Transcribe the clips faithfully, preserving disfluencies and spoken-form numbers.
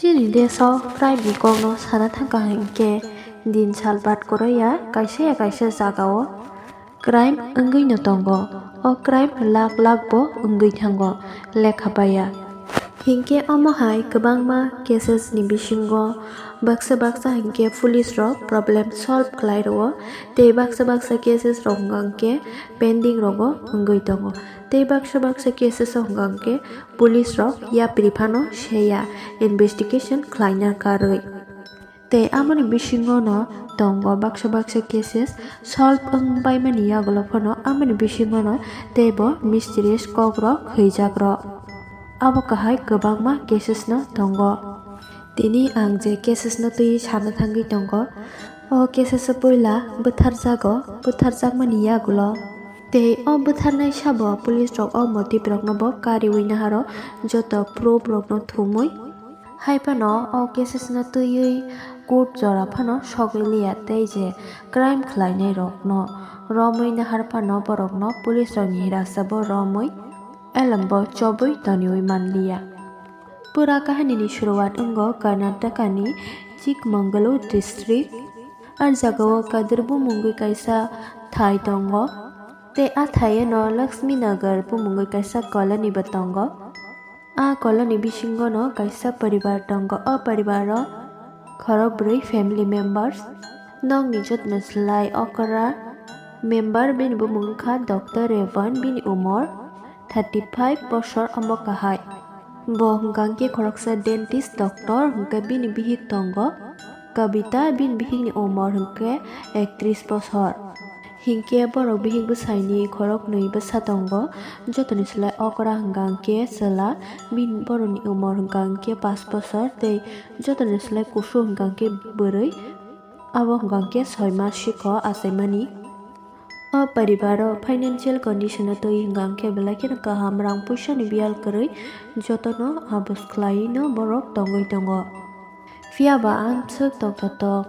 Chini desh o crime ni kok no sana thang kha hinkhe din sal bat kwrwi ya kaisa ya kaisa jaga o crime wngwi no tongo. O crime lakh lakh bo wngwi thango lekha baiya. Hinkhe omo hai kwbangma cases ni bisingo baksa baksa hinkhe police rok problem solve khlai rwo tei baksa baksa cases rok hwnkhe pending rogo wngwi tongo tei baksa baksa cases o hwnkhe police rok yapri phano seya investigation khlaina karwi. Tei amoni bisingo no tongo baksa baksa cases solve wng baimani yagulo phano amoni bisingo no teibo mysterious kok rok hwijak rok. Abo kahai kwbangma cases no tongo. Tini ang je cases no twi sana thangwi tongo. O cases o puila bwtharjago, bwtharjakmani yagulo. Tei o bwtharnai sabo police rok o motive rokno bo kariwi naharo joto proof rokno thumwi. Hai phano o cases no twiwi court jora phano sogwi liya tei je crime khlainai rokno romwi nahar phano borokno police rokni hirasa bo romwi elem bo chobwi toniwi manliya. Pura kahani ni suruwat wngo Karnataka ni Chikmagalur district. A jaga o Kadir bumungwi kaisa thai tongo. Tei a thai no Lakshmi Nagar bumungwi kaisa colony bo tongo. A colony bisingo no kaisa poribar tongo. O poribar o khorok bwrwi family members. Nokni jotno slai okra member bini bumung wngkha Doctor Revan, bini umor thirty five bosor omo kahai. Bo hwnkha khe khoroksa dentist doctor, hwnkhe bini bihik tongo Kavita, bini bihikni umor hwnkhe ektrish bosor. Hinkhe borok bihik bwsaini khoroknwi bwsa tongo, jotoni slai okra hwnkha khe chwla, bini borokni umor hwnkha khe pash bosor tei jotoni slai kusu hwnkha khe bwrwi, abo hwnkha khe soi mas sikho achaimani. O poribar o financial condition o twi hwnkha khe belai kheno kaham, rang puisa ni biyal kwrwi jotono abus khlaiwi no borok tongwi tongo. Phiya ba amswk tongthotok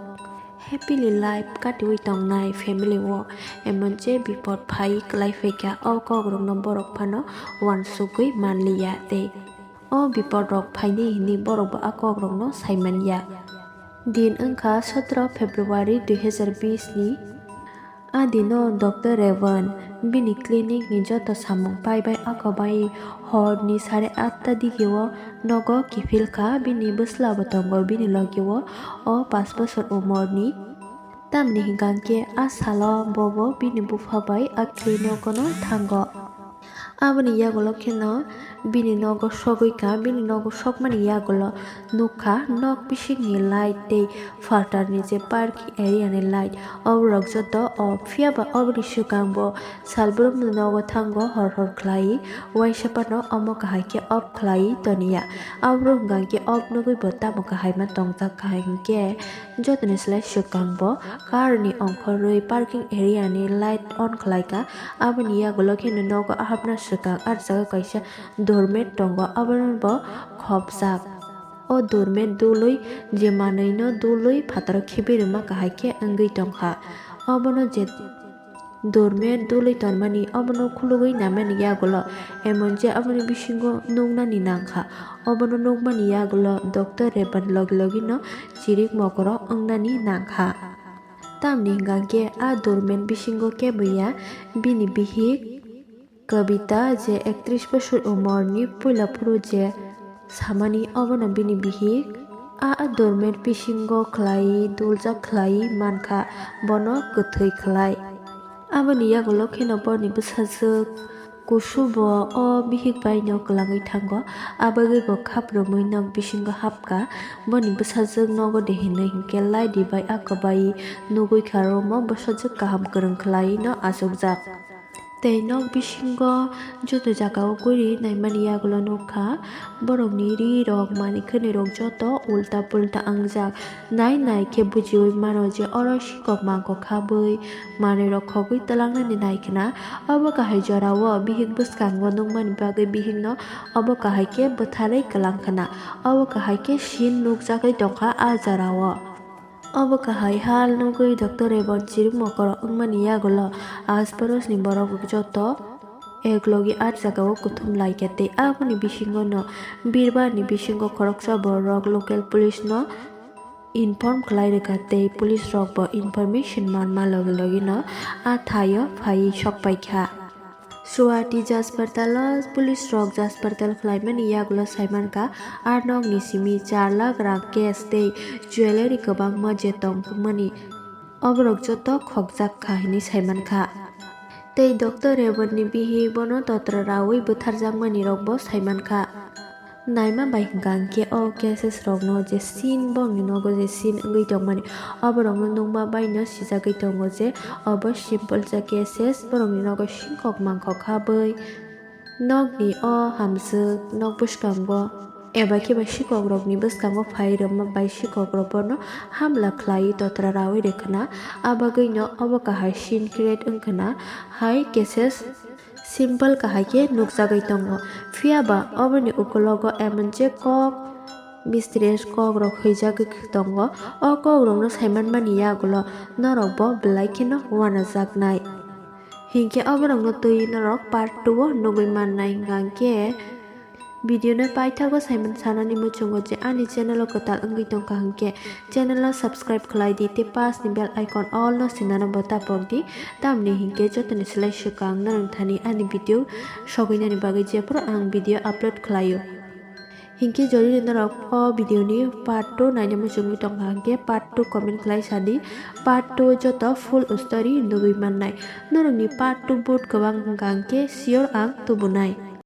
happily life katiwi tongnai family o emon je bipot phai kwlai phaikha, o kok rokno borok phano uansugwi manliya tei o bipot rok phaini hinwi borok bo a kok rokno saimanya. Din wngkha sotro February dui hazar bish ni. A dino Doctor Revan bini clinic ni joto samung pai bai ako bai hor ni sare atta digi o nogo kiphil kha, bini bwsla bo tongo bini logi o, o pash bosor umor ni. Tamni hwnkha khe a salo bobo bini bupha bai a clinic o no thango. Aboni yagulo kheno bini nogo sogwi kha, bini nogo sokmani yagulo nukha nok bisingni light tei phatarni je parking area ni light, oborok joto off. Phiya ba oboni swkang bo salbrumni nogo thango hor hor khlai, uaisa phano omo kahai khe off khlai toniya. Aborok hwnkha khe off nugwi bo tamo kahai ma tongjak kahai hinkhe jotoni slai swkang bo car ni ongkhorwi parking area ni light on khlai kha. Aboni yagulo kheno nogo ahapna swkang ah jaga kaisa doormat tongo, abono bo khopjak. O doormat dului je manwi no dului phataro khibi rwma kahai khe wngwi tongkha. Obono je doormat dului tonmani obono khulugwi naimani yagulo emon je aboni bisingo nuknani nangkha. Obono nukmani yagulo Doctor Revan logi logi no chirik mokoro wngnani nangkha. Tamni hwnkha khe a doormat bisingo kebo ya bini bihik Kavita je ektrish bosor umor ni puila phuru je samani obono bini bihik. A doormat bisingo khlai duljak khlai mankha, bono kwthwi khlai. Aboni yagulo kheno boni bwsajwk kusu bo o bihik bai no kwlangwi thango, abagwi bo khaprumwi nok bisingo hapkha. Boni bwsajwk nogo de hinwi hinkhe light bai ako bai nugwi kha, omo bwsajwk kaham kwrwng khlai no achukjak. Tei nok bisingo joto jaga o guri naimani yagulo nukha, borokni ri rok manwi khwnwi rok joto ulta pulta wngjak. Nai nai khe bujiwi mano je oro sikok mangkok khabwi manwi rok khogwi twlangnani nai khna. Obo kahai jora o bihik bwskango nukmani bagwi bihik no obo kahai khe bwtharwi kwlang khna. Obo kahai khe scene nukjagwi tongkha ah jora o. Obo kahai hal nugwi Doctor Revan chirik mokoro wngmani yagulo asparos ni borok joto ek logi at jagao kuthum laikha tei aboni bisingo no birbar ni bisingo khoroksa borok local police no inform khlai rwkha tei police rok bo information manma logi logi no a thaio phaiwi sokpaikha. Suwati Jaspertal o police rok Jaspertal khlaimani yagulo saimankha a nokni simi char lakh rang cash tei jewellery kwbangma je tongmani oborok joto khokjak kha hinwi saimankha. Tei Doctor Revanni bihik bono totra rawi bwtharjakmani rokbo saimankha. Naima bai hwnkha hwnkhe o cases rokno je scene borokni nogo je scene wngwi tongmani oborokno nukma baino sijagwi tongo je obo simple ja cases borokni nogo singkok mangkok kha bwi nokni o hamjwk nok bwskango eba khe bai sikok rokni bwskango phai rwma bai sikok rok bono hamla khlai totra rawi rwkhwna abagwino obo kahai scene create wngkhwna hai cases simple kahai khe nukjagwi tongo. Phiya ba oboni ukulogo emon je kok mysterious kok rok huijagwi tongo. O kok rokno saimanmani yagulo norok bo belai kheno uanajaknai. Hinkhe oborokno twi norok part two o nugwi mannai. Hwnkhe video no paithago saiman sanani muchungo je ani channel o kwtal wngwi tongkha hwnkhe channel no subscribe khlai di tei pas ni bell icon all no sinano bo tapok di. Tamni hinkhe jotoni slai swkang norok thani ani video sogwinani bagwi jephuru ang video upload khlaio. Hinkhe jodi norok o video ni part two naina muchungwi tongkha hinkhe part two comment khlai sadi. Part two joto full story nugwi mannai. Norokni part two vote kwbang wngkha hinkhe sure ang tubunai.